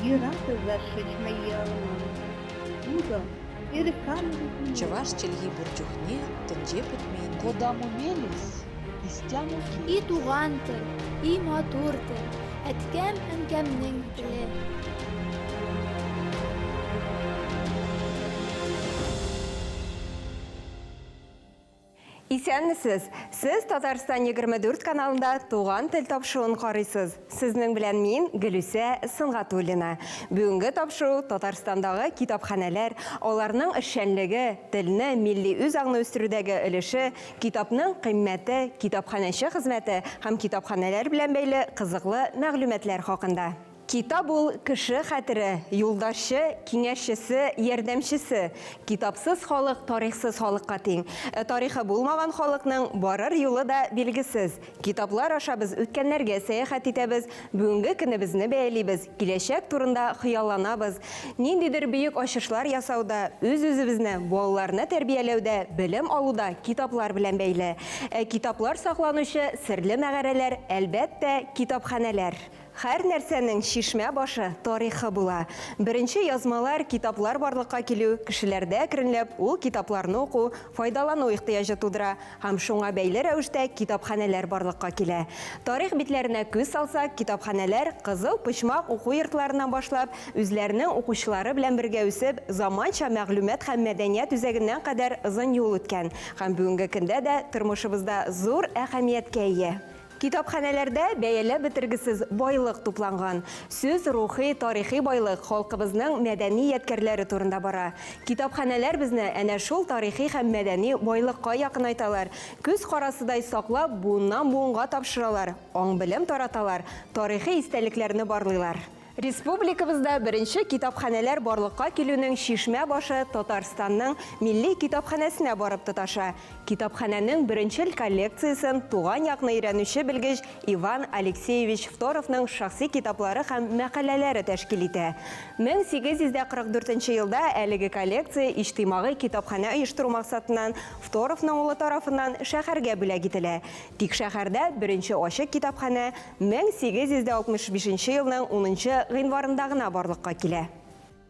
Юрату зашичма йӑлмӑн. Утӑ, Чӑваш чӗлхи пур чухне тӗнче пӗтмен. Кодамо мелесь, истямо И туган тел, и матур тел, әткәм-әнкәмнең теле. Исәнмесез! Сез Татарстан 24 каналында Туган тел тапшыруын карыйсыз. Сезнең белән мин, Гөлүсә Сөнгатуллина. Бүгенге тапшыру Татарстандагы китапханәләр, аларның эшчәнлеге, телне, милли үзаңны үстерүдәге өлеше, китапның кыйммәте, китапханәче хезмәте һәм китапханәләр белән бәйле кызыклы мәгълүматлар хакында. Китап ул, кеше хәтере, юлдашчы, киңәшчесе, ярдәмчесе. Китапсыз халык тарихсыз халыкка тиң. Ә тарихы булмаган халыкның барыр юлы да билгесез. Китаплар аша без үткәннәргә сәяхәт итәбез, бүгенге көнебезне бәялибез, киләчәк турында хыялланабыз. Ниндидер бөек ачышлар ясау да, үз-үзебезне, балаларны тәрбияләү дә, белем алу да китаплар белән бәйле. Ә китаплар сакланучы серле мәгарәләр, әлбәттә, китапханәләр. Һәр нәрсәнең чишмә башы, тарихы була. Беренче язмалар, китаплар барлыкка килү, кешеләрдә әкренләп ул китапларны уку, файдалану ихтыяҗы тудыра һәм шуңа бәйле рәвештә китапханәләр барлыкка килә. Тарих битләренә күз салсак, китапханәләр кызыл почмак уку йортларыннан башлап, үзләренең укучылары белән бергә үсеп, заманча мәгълүмат һәм мәдәният үзәгеннән кадәр озын юл үткән һәм бүгенге көндә дә тормышыбызда зур әһәмияткә ия. Китапханәләрдә бәяләп бетергесез байлык тупланган. Сүз рухи, тарихи байлык, халкыбызның мәдәни ядкәрләре турында бара. Китапханәләр безне әнә шул тарихи һәм мәдәни байлыкка якынайталар, күз карасыдай саклап, буыннан-буынга тапшыралар, аң-белем тараталар, тарихи истәлекләрне барлыйлар. Республикабызда беренче китапханәләр барлыкка килүнең чишмә башы Татарстанның Милли китапханәсенә барып тоташа. Китапханәнең беренчел коллекциясен туган якны өйрәнүче белгеч Иван Алексеевич Второвның шәхси китаплары һәм мәкаләләре тәшкил итә. 1844 нче елда әлеге коллекция иҗтимагый китапханә оештыру максатыннан Второвның улы тарафыннан шәһәргә бүләк ителә. Тик шәһәрдә беренче ачык китапханә 1865 нче елның унынчы гыйнварында гына барлыкка килә.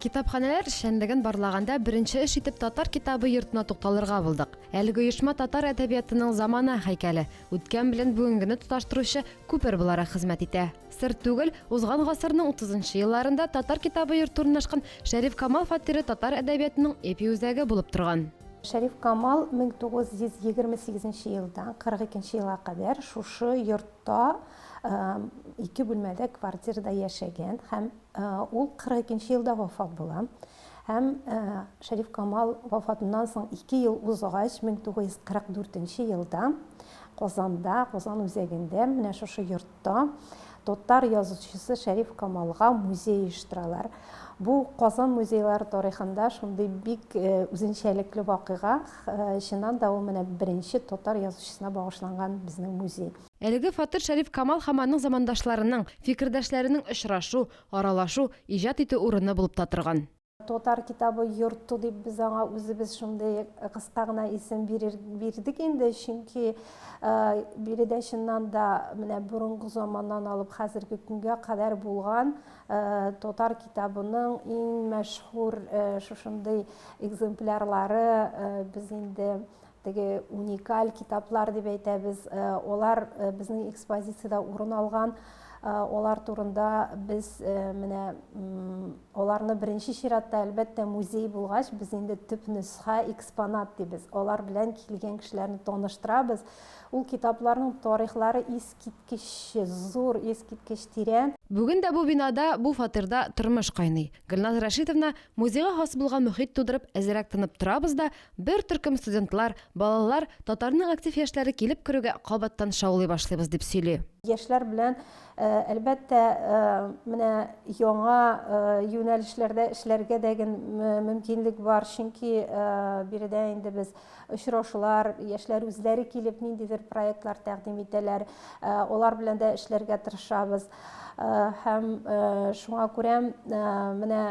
Китапханәләр эшчәнлеген барлаганда беренче эш итеп Татар китабы йортына тукталырга булдык. Әлеге оешма татар әдәбиятының замана һәйкәле, үткән белән бүгенгене тоташтыручы күпер буларак хезмәт итә. Сер түгел, узган гасырның утызынчы елларында Татар китабы йорты урнашкан Шәриф Камал фатиры татар әдәбиятының эпиүзәге булып торган. Шәриф Камал 1928 нче елдан 42 нче елга кадәр шушы йортта ике бүлмәле квартирада яшәгән һәм ул 42 нче елда вафат була. Һәм Шәриф Камал вафатыннан соң ике ел узгач, 1944 нче елда Казанда, Казан үзәгендә менә шушы йортта Та татар язучысы Шәриф Камалга музей оештыралар. Бу Казан музейлары тарихында шундый бик үзенчәлекле вакыйга. Чыннан да ул менә беренче татар язучысына багышланган безнең музей. Әлеге фатир Шәриф Камал һәм аның замандашларының, фикердәшләренең очрашу, аралашу, иҗат итү урыны булып та торган. Татар китабы йорты дип без аңа үзебез шундый кыска гына исем бирер, бирдек инде, чөнки биредә чыннан да менә борынгы заманнан алып хәзерге көнгә кадәр булган татар китабының иң мәшһүр шушындый экземплярлары без инде теге уникаль китаплар дип әйтәбез. Алар безнең экспозициядә урын алган. Алар турында без менә аларны беренче чиратта, әлбәттә, музей булгач, без инде төп нөсхә, экспонат дибез. Алар белән килгән кешеләрне таныштырабыз. Ул китапларның тарихлары искиткеч зур, искиткеч тирән. Бүген дә бу бинада, бу фатирда тормыш кайный. Гөлназ Рәшитовна музейга хас булган мохит тудырып, әзрәк тынып торабыз да, Бер төркем студентлар, балалар, татарның актив яшьләре килеп керүгә кабаттан шаулый башлыйбыз, дип сөйли. Яшьләр белән, әлбәттә, менә яңа юнәлешләрдә эшләргә дә мөмкинлек бар, чөнки биредә инде без очрашулар, яшьләр үзләре килеп ниндидер проектлар тәкъдим итәләр, алар белән дә эшләргә тырышабыз. Һәм шуңа күрә менә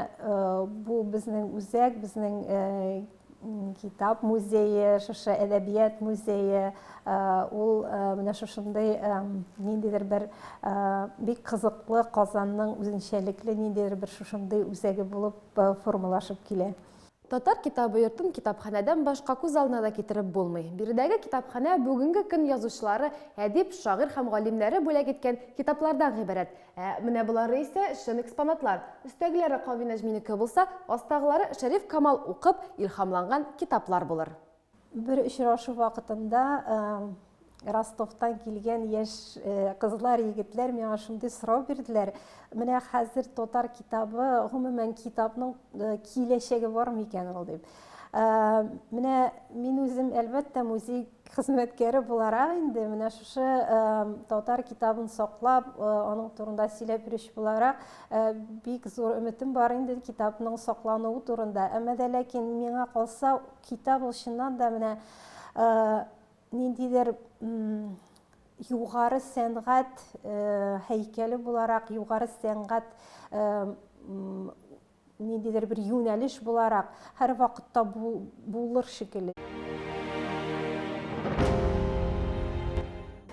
бу безнең үзәк, безнең. китап музее, шушы әдәбият музее, ул менә шушындый ниндидер бер бик кызыклы Казанның үзенчәлекле ниндидер бер шушындый үзәге булып формалашып килә. Татар китабы йортын китапханәдән башка күз алдына да китереп булмый. Биредәге китапханә бүгенге көн язучылары, әдип, шагыйрь һәм галимнәре бүләк иткән китаплардан гыйбарәт. Ә менә болары исә чын экспонатлар. Өстәгеләре Кави Нәҗминеке булса, астагылары Шәриф Камал укып, илһамланган китаплар булыр. Бер очрашу вакытында Ростовтан килгән яшь кызлар, егетләр миңа шундый сорау бирделәр. Менә хәзер татар китабы, гомумән китапның киләчәге бар микән ул дип. Менә мин үзем, әлбәттә, музей хезмәткәре буларак инде, менә шушы татар китабын саклап, аның турында сөйләп йөрүче буларак, бик зур өметем бар инде китапның саклануы турында. Әмма дә ләкин миңа калса, китап ул чыннан да менә ниндидер югары сәнгать һәйкәле буларак, югары сәнгать ниндидер бер юнәлеш буларак һәрвакытта булыр шикелле.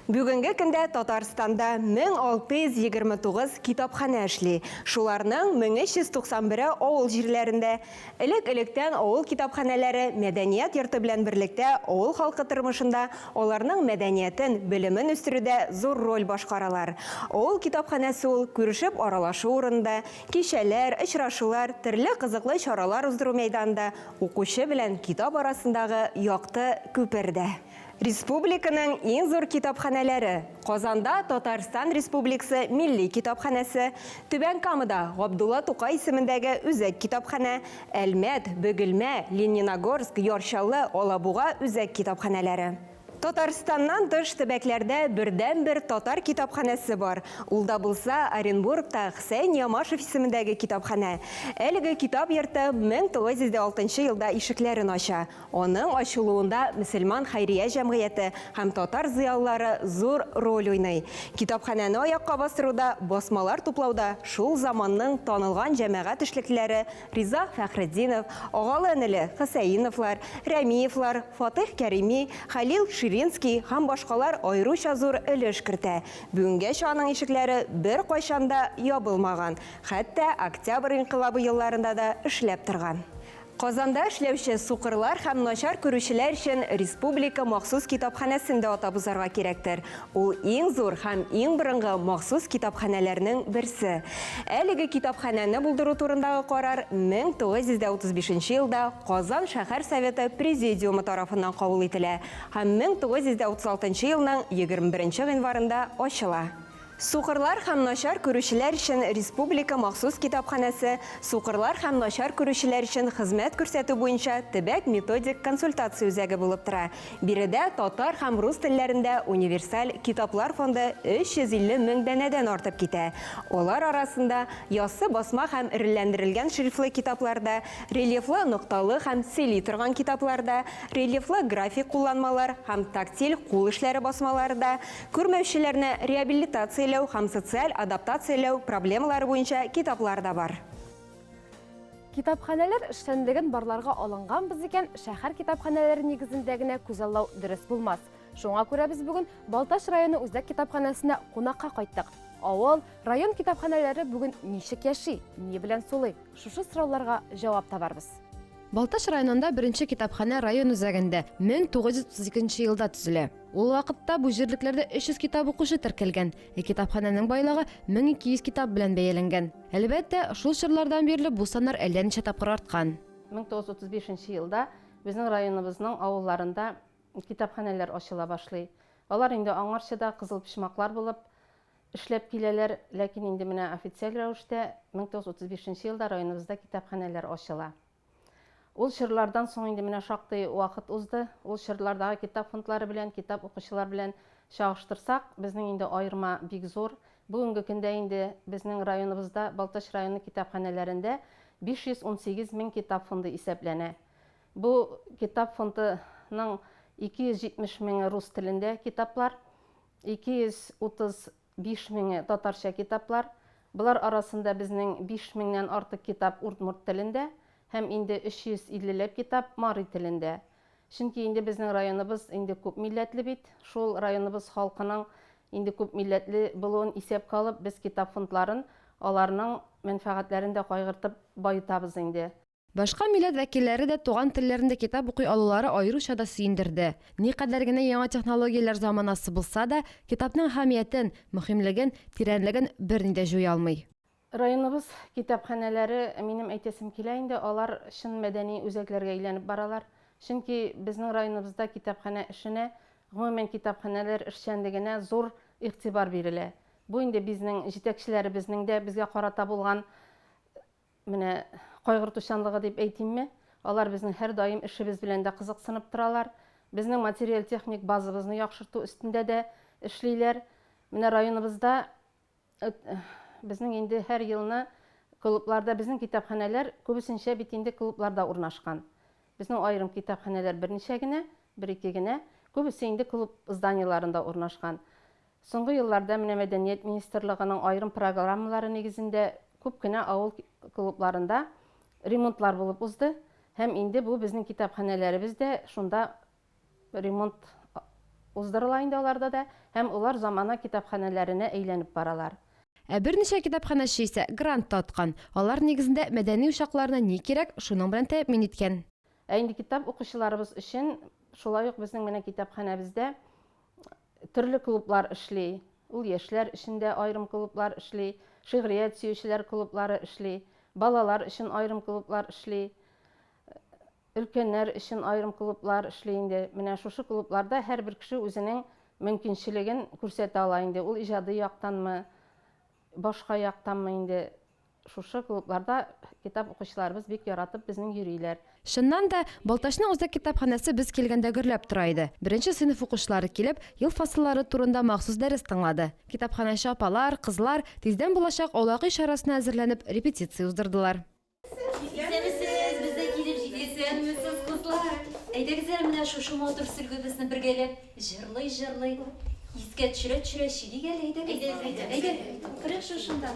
Бүгенге көндә Татарстанда 1629 китапханә эшли. Шуларның 1391-е авыл җирләрендә. Элек-электән авыл китапханәләре мәдәният йорты белән берлектә авыл халкы тормышында аларның мәдәниятен, белемен үстерүдә зур роль башкаралар. Авыл китапханәсе ул, күрешеп аралашу урыны да, кичәләр, очрашулар, төрле кызыклы чаралар уздыру мәйданы да, укучы белән китап арасындагы якты күпер дә. Республиканың иң зур китапханәләре, Казанда Татарстан Республикасы Милли китапханәсе, Түбән Камада Габдулла Тукай исемендәге Үзәк китапханә, Әлмәт, Бөгелмә, Лениногорск, Яр Чаллы, Алабуга үзәк китапханәләре. Татарстаннан тыш төбәкләрдә бердәнбер татар китапханәсе бар. Ул да булса Оренбургта Хсәен Ямашев исемендәге китапханә. Әлеге китап йорты 1906 елда ишекләрен ача. Аның ачылуында мөселман хәйрия җәмгыяте һәм татар зыялылары зур роль уйный. Китапханәне аякка бастыруда, басмалар туплауда шул заманның танылган җәмәгать эшлеклеләре Риза Фәхретдинов, агалы-энеле Хөсәеновлар, Рәмиевлар, Фатыйх Кәрими, Хәлил Ширинский һәм башкалар аеруча зур өлеш кертә. Бүгенгәчә аның ишекләре беркайчан да ябылмаган, хәтта Октябрь инкыйлабы елларында да эшләп торган. Казанда эшләүче сукырлар һәм начар күрүчеләр өчен республика махсус китапханәсен дә атап узарга кирәктер. Ул иң зур һәм иң борынгы махсус китапханәләрнең берсе. Әлеге китапханәне булдыру турындагы карар 1935 елда Казан шәһәр Советы Президиумы тарафыннан кабул ителә һәм 1936 елның 21 гыйнварында ачыла. Сукырлар һәм начар күрүчеләр өчен республика махсус китапханәсе сукырлар һәм начар күрүчеләр өчен хезмәт күрсәтү буенча төбәк методик консультация үзәге булып тора. Биредә татар һәм рус телләрендә универсаль китаплар фонды 350 мең данәдән артып китә. Алар арасында яссы басма һәм эреләндерелгән шрифтлы китаплар да, рельефлы нокталы һәм сөйли торган китаплар да, рельефлы график кулланмалар һәм тактиль кул эшләре басмалары да, Күрмәүчеләрне реабилитацияләү һәм социаль адаптацияләү проблемалары буенча китаплар да бар. Китапханәләр эшчәнлеген барларга алынганбыз икән, шәһәр китапханәләре нигезендә генә күзаллау дөрес булмас. Шуңа күрә без бүген Балтач районы үзәк китапханәсенә кунакка кайттык. Авыл, район китапханәләре бүген ничек яши, ни белән сулый? Шушы сорауларга җавап табарбыз. Балтач районында беренче китапханә район үзәгендә 1932 елда төзелә. Ул вакытта бу җирлекләрдә 300 китап укучы теркәлгән, ә китапханәнең байлыгы 1200 китап белән бәяләнгән. Әлбәттә, шул чорлардан бирле бу саннар әллә ничә тапкыр арткан. 1935 елда безнең районыбызның авылларында китапханәләр ачыла башлый. Алар инде аңарчы да кызыл почмаклар булып эшләп киләләр, ләкин инде менә официаль рәвештә 1935 елда районыбызда китапханәләр ачыла. Ул чорлардан соң инде менә шактый вакыт узды. Ул чорлардагы китап фондлары белән, китап укучылар белән чагыштырсак, безнең инде аерма бик зур. Бүгенге көндә инде безнең районыбызда, Балтач районы китапханәләрендә 518 мең китап фонды исәпләнә. Бу китап фондының 270 меңе рус телендә китаплар, 235 меңе татарча китаплар. Болар арасында безнең 5 меңнән артык китап удмурт телендә Һәм инде 350 ләп китап мари телендә. Чөнки инде безнең районыбыз инде күп милләтле бит. Шул районыбыз халкының инде күп милләтле булуын исәпкә алып, без китап фондларын аларның мәнфәгатьләрен дә кайгыртып баетабыз инде. Башка милләт вәкилләре дә туган телләрендә китап укый алулары аеруча да сөендерде. Никадәр генә яңа технологияләр заманасы булса да, китапның әһәмиятен, мөһимлеген, тирәнлеген берни дә җуя алмый. Районыбыз китапханәләре, минем әйтәсем килә инде, алар чын мәдәни үзәкләргә әйләнеп баралар. Чөнки безнең районыбызда китапханә эшенә, гомумән китапханәләр эшчәнлегенә зур игътибар бирелә. Бу инде безнең җитәкчеләребезнең дә безгә карата булган менә кайгыртучанлыгы дип әйтимме. Алар безнең һәрдаим эшебез белән дә кызыксынып торалар. Безнең материаль-техник базабызны яхшырту өстендә дә эшлиләр. Менә районыбызда Безнең инде һәр елны клубларда, безнең китапханәләр күбесенчә бит инде клубларда урнашкан. Безнең аерым китапханәләр берничә генә, бер-ике генә. Күбесе инде клуб зданиеларында урнашкан. Соңгы елларда менә Мәдәният министрлыгының аерым программалары нигезендә күп кенә авыл клубларында ремонтлар булып узды. Һәм инде бу безнең китапханәләребез дә шунда Ремонт уздырыла инде аларда да һәм олар замана китапханәләренә әйләнеп баралар. Ә берничә китапханәче исә грант та откан. Алар нигезендә мәдәни учакларына ни кирәк, шуның белән тәэмин иткән. Ә инде китап укучыларыбыз өчен шулай ук безнең менә китапханәбездә төрле клублар эшли. Ул яшьләр өчен дә аерым клублар эшли, шигърият сөючеләр клублары эшли, балалар өчен аерым клублар эшли. Өлкәннәр өчен аерым клублар эшли инде. Менә шушы клубларда һәрбер кеше үзенең мөмкинчелеген күрсәтә ала инде. Ул иҗади яктанмы, башка яктанмы инде. Шушы клубларда китап укучыларыбыз бик яратып безнең йөриләр. Чыннан да, Балтачның үзәк китапханәсе без килгәндә гөрләп тора иде. Беренче сыйныф укучылары килеп, ел фасыллары турында махсус дәрес тыңлады. Китапханәче апалар, кызлар, тиздән булачак Аулак өй чарасына әзерләнеп, репетиция уздырдылар. Исәнмесез, без дә килеп җиттек. Исәнмесез, кызлар. Әйдәгез әле менә шушы матур сөлгебезне бергәләп җырлый-җырлый, искә төшерә-төшерә чигик әле, әйдәгез. Әйдә, әйдә, керик шушында.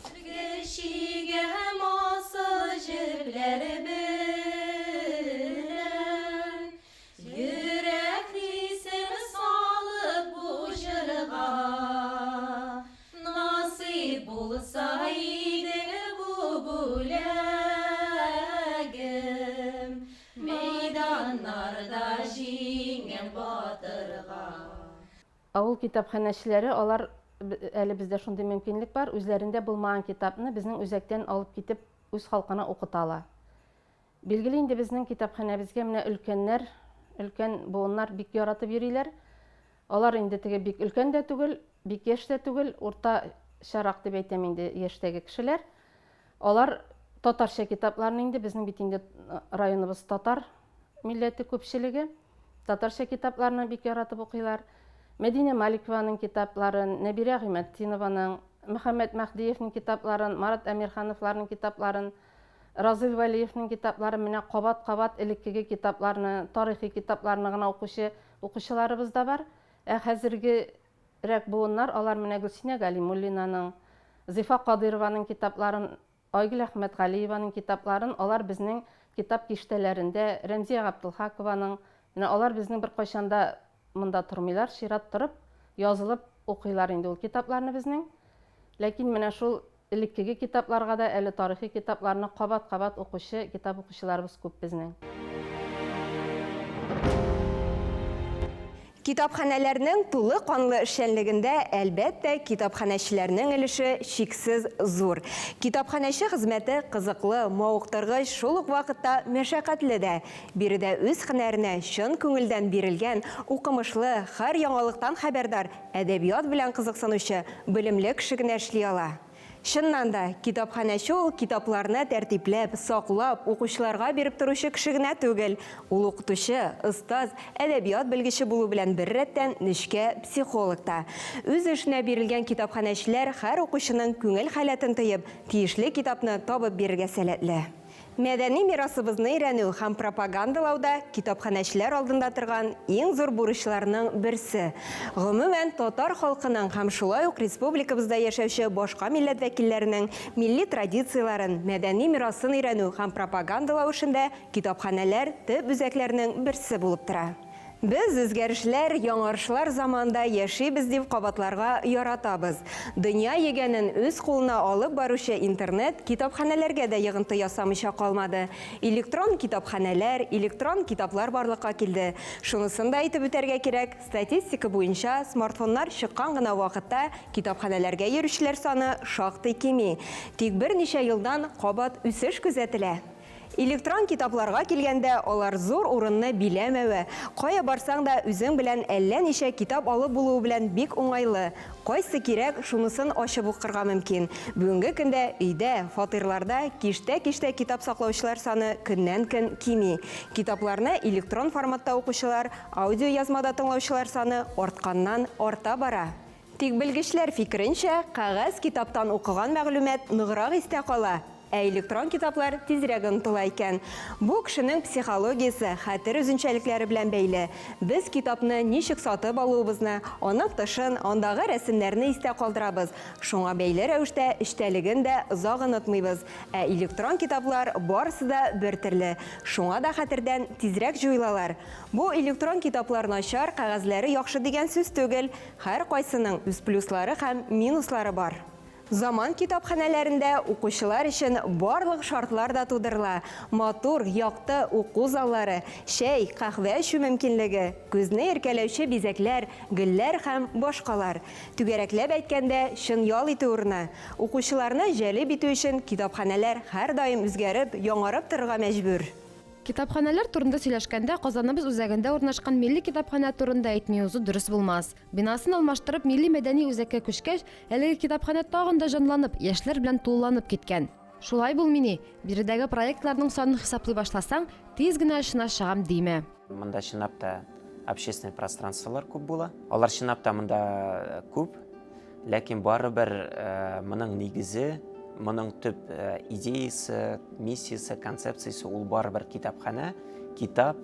Сөлге чигәм асыл җепләр белән, Йөрәк хисен салып бу җырга, Насыйп булса иде бу бүләгем, Мәйданнарда җиңгән батырга. Авыл китапханәчеләре, алар, әле бездә шундый мөмкинлек бар, үзләрендә булмаган китапны безнең үзәктән алып китеп үз халкына укыта ала. Билгеле инде, безнең китапханәбезгә менә өлкәннәр, өлкән буыннар бик яратып йөриләр. Алар инде теге бик өлкән дә түгел, бик яшь тә түгел, уртачарак дип әйтәм инде яшьтәге кешеләр. Алар татарча китапларны инде, безнең бит инде районыбыз татар милләте күпчелеге, татарча китапларны бик яратып укыйлар. Мәдинә Маликованың китапларын, Нәбирә Гыйматдинованың, Мөхәммәт Мәһдиевнең китапларын, Марат Әмирхановларның китапларын, Разил Вәлиевнең китапларын менә кабат-кабат элеккеге китапларны, тарихи китапларны гына укучы укучыларыбыз да бар. Ә хәзергерәк буыннар, алар менә Гөлсинә Галимуллинаның, Зифа Кадыйрованың китапларын, Айгөл Әхмәтгалиеваның китапларын, алар безнең китап киштәләрендә, Рәмзия Габделхакованың, менә алар безнең беркайчан да монда тормыйлар, чират торып, язылып укыйлар инде ул китапларны безнең. Ләкин менә шул Элеккеге китапларга да әле тарихи китапларны кабат-кабат укучы китап укучыларыбыз күп безнең. Китапханәләрнең тулы канлы эшчәнлегендә, әлбәттә, китапханәчеләрнең өлеше чиксез зур. Китапханәче хезмәте кызыклы, мавыктыргыч, шул ук вакытта мәшәкатьле дә. Биредә үз һөнәренә чын күңелдән бирелгән, укымышлы, һәр яңалыктан хәбәрдар, Әдәбият белән кызыксынучы, белемле кеше генә эшли ала. Чыннан да, китапханәче ул китапларны тәртипләп, саклап, укучыларга биреп торучы кеше генә түгел. Ул укытучы, остаз, әдәбият белгече булу белән беррәттән нечкә психолог та. Үз эшенә бирелгән китапханәчеләр һәр укучының күңел халәтен тоеп, тиешле китапны табып бирергә сәләтле. Мәдәни мирасыбызны өйрәнү һәм пропагандалау да китапханәчеләр алдында торган иң зур бурычларның берсе. Гомумән, татар халкының һәм шулай ук республикабызда яшәүче башка милләт вәкилләренең милли традицияләрен, мәдәни мирасын өйрәнү һәм пропагандалау эшендә китапханәләр төп үзәкләрнең берсе булып тора. Без үзгәрешләр, яңарышлар заманында яшибез дип кабатларга яратабыз. Дөнья йөгәнен үз кулына алып баручы интернет китапханәләргә дә йогынты ясамыйча калмады. Электрон китапханәләр, электрон китаплар барлыкка килде. Шунысын да әйтеп үтәргә кирәк, статистика буенча, смартфоннар чыккан гына вакытта китапханәләргә йөрүчеләр саны шактый кими. Тик берничә елдан кабат үсеш күзәтелә. Электрон китапларга килгәндә, алар зур урынны биләмәве, кая барсаң да үзең белән әллә ничә китап алып булуы белән бик уңайлы. Кайсы кирәк, шунысын ачып укырга мөмкин. Бүгенге көндә өйдә, фатирларда киштә-киштә китап саклаучылар саны көннән-көн кими. Китапларны электрон форматта укучылар, аудиоязмада тыңлаучылар саны артканнан-арта бара. Тик белгечләр фикеренчә, кәгазь китаптан укыган мәгълүмат ныграк истә кала, ә электрон китаплар тизрәк онытыла икән. Бу кешенең психологиясе, хәтер үзенчәлекләре белән бәйле. Без китапны ничек сатып алуыбызны, аның тышын, андагы рәсемнәрне истә калдырабыз, шуңа бәйле рәвештә эчтәлеген дә озак онытмыйбыз. Ә электрон китаплар барысы да бертөрле, шуңа да хәтердән тизрәк җуелалар. Бу электрон китаплар начар, кәгазьләре яхшы дигән сүз түгел. Һәркайсының үз плюслары һәм минуслары бар. Заман китапханәләрендә укучылар өчен барлык шартлар да тудырыла, матур, якты уку заллары, чәй, каһвә эчү мөмкинлеге, күзне иркәләүче бизәкләр, гөлләр һәм башкалар. Түгәрәкләп әйткәндә, чын ял итү урыны. Укучыларны җәлеп итү өчен китапханәләр һәрдаим үзгәреп, яңарып торырга мәҗбүр. Китапханәләр турында сөйләшкәндә, Казаныбыз үзәгендә урнашкан Милли китапханә турында әйтми узу дөрес булмас. Бинасын алмаштырып, милли-мәдәни үзәккә күчкәч, әлеге китапханә тагын да җанланып, яшьләр белән тулыланып киткән. Шулай булмыни, биредәге проектларның санын хисаплый башласаң, тиз генә очына чыгам димә. Монда чынлап та общественный пространстволар күп була. Алар чынлап та монда күп. Ләкин барыбер моның нигезе, моның төп идеясе, миссиясе, концепциясе ул барыбер китапханә, китап,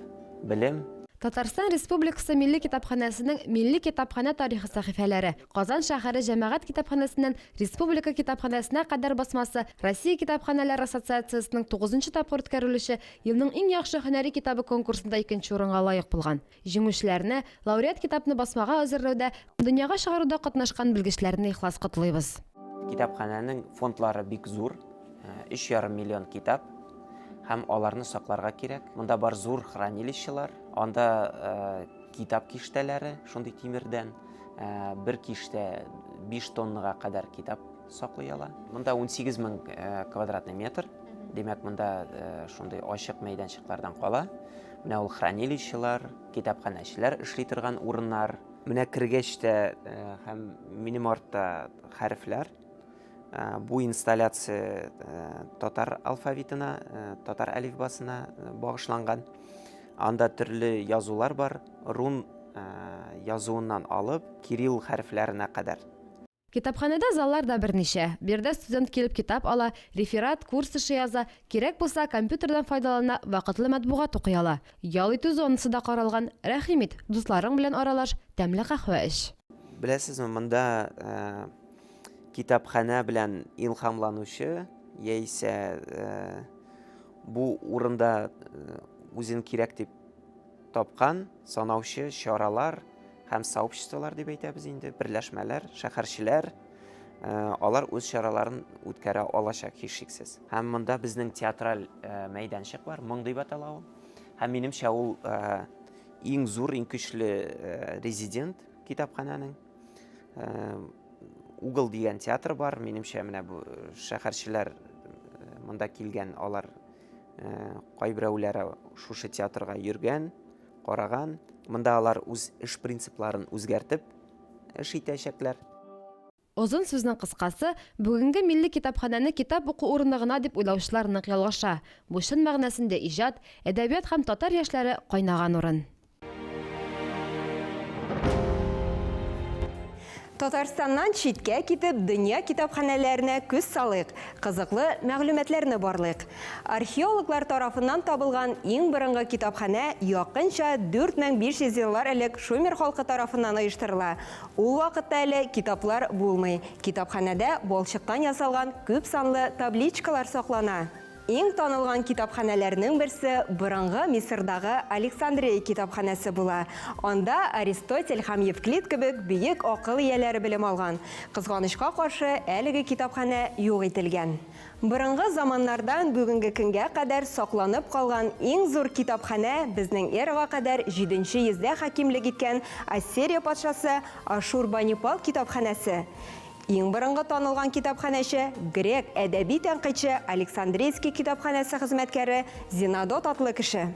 белем. Татарстан Республикасы Милли китапханәсенең Милли китапханә тарихы сәхифәләре, Казан шәһәре җәмәгать китапханәсеннән Республика китапханәсенә кадәр басмасы Россия китапханәләр ассоциациясенең тугызынчы тапкыр үткәрелүче Елның иң яхшы һөнәри китабы конкурсында икенче урынга лаек булган. Җиңүчеләрне, лауреат китапны басмага әзерләүдә, дөньяга чыгаруда катнашкан белгечләрне ихлас котлыйбыз. Китапханәнең фондлары бик зур, өч ярым миллион китап, һәм аларны сакларга кирәк. Монда бар зур хранилищелар, анда китап киштәләре, шундый тимердән, бер киштә 5 тоннага кадәр китап саклый ала. Монда 18 мең квадратный метр, димәк, монда шундый ачык мәйданчыклардан кала. Менә ул хранилищелар, китапханәчеләр эшли торган урыннар. Менә кергәч тә һәм минем артта хәрефләр. Бу инсталляция татар алфавитына, татар әлифбасына багышланган. Анда төрле язулар бар, рун язуыннан алып, кирилл хәрефләренә кадәр. Китапханәдә заллар да берничә. Биредә студент килеп китап ала, реферат, курс эше яза, кирәк булса, компьютердан файдалана, вакытлы матбугат укый ала. Ял итү зонасы да каралган, рәхим ит, дусларың белән аралаш, тәмле каһвә эч. Беләсезме, монда китапханә белән илһамланучы яисә бу урында үзен кирәк дип тапкан, санаучы чаралар һәм сообществолар дип әйтәбез инде, берләшмәләр, шәһәрчеләр, алар үз чараларын үткәрә алачак һичшиксез. Һәм монда безнең театраль мәйданчык бар, Моң дип атала ул. Һәм минемчә ул иң зур, иң көчле резидент китапханәнең. Угол дигән театр бар, минемчә менә бу шәһәрчеләр монда килгән, алар кайберәүләре шушы театрга йөргән, караган. Монда алар үз эш принципларын үзгәртеп эш итәчәкләр. Озын сүзнең кыскасы, бүгенге милли китапханәне китап уку урыны гына дип уйлаучылар нык ялгыша. Бу чын мәгънәсендә иҗат, әдәбият һәм татар яшьләре кайнаган урын. Татарстаннан читкә китеп, дөнья китапханәләренә күз салыйк, кызыклы мәгълүматларны барлыйк. Археологлар тарафыннан табылган иң борынгы китапханә якынча 4500 еллар элек шумер халкы тарафыннан оештырыла. Ул вакытта әле китаплар булмый. Китапханәдә балчыктан ясалган күп санлы табличкалар саклана. Иң танылган китапханәләрнең берсе борынгы Мисырдагы Александрия китапханәсе була. Анда Аристотель һәм Евклид кебек бөек акыл ияләре белем алган. Кызганычка каршы, әлеге китапханә юк ителгән. Борынгы заманнардан бүгенге көнгә кадәр сакланып калган иң зур китапханә безнең эрага кадәр җиденче йөздә хакимлек иткән Ассирия патшасы Ашурбанипал китапханәсе. Иң борынгы танылган китапханәче, грек әдәби тәнкыйтьче Александрийский китапханәсе хезмәткәре Зенодот атлы кеше.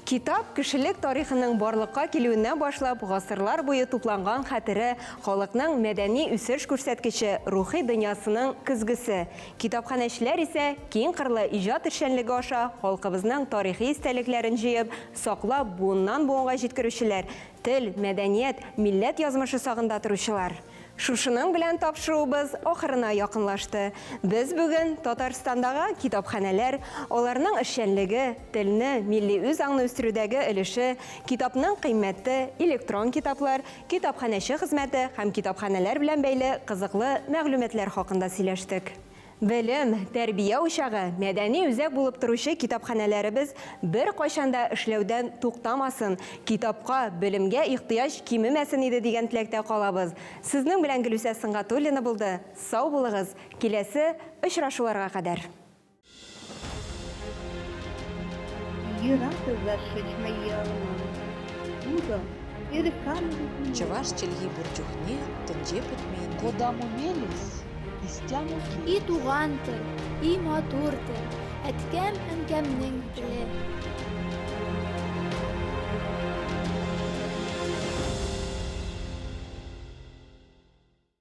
Китап, кешелек тарихының барлыкка килүеннән башлап гасырлар буе тупланган хәтере, халыкның мәдәни үсеш күрсәткече, рухи дөньясының көзгесе. Китапханәчеләр исә киң кырлы иҗат эшчәнлеге аша халкыбызның тарихи истәлекләрен җыеп, саклап, буыннан-буынга җиткерүчеләр, тел, мәдәният, милләт язмышы сагында торучылар. Шушының белән тапшыруыбыз ахырына якынлашты. Без бүген Татарстандагы китапханәләр, аларның эшчәнлеге, телне, милли үзаңны үстерүдәге өлеше, китапның кыйммәте, электрон китаплар, китапханәче хезмәте һәм китапханәләр белән бәйле кызыклы мәгълүматлар хакында сөйләштек. Белем, тәрбия учагы, мәдәни үзәк булып торучы китапханәләребез беркайчан да эшләүдән туктамасын, китапка, белемгә ихтыяҗ кимемәсен иде дигән теләктә калабыз. Сезнең белән Гөлүсә Сөнгатуллина булды. Сау булыгыз, киләсе очрашуларга кадәр! Чӑваш чӗлхи пур чухне тӗнче пӗтмен тет. Кодамо мелесь, истямо И келесь. туган тел, и матур тел, әткәм-әнкәмнең теле.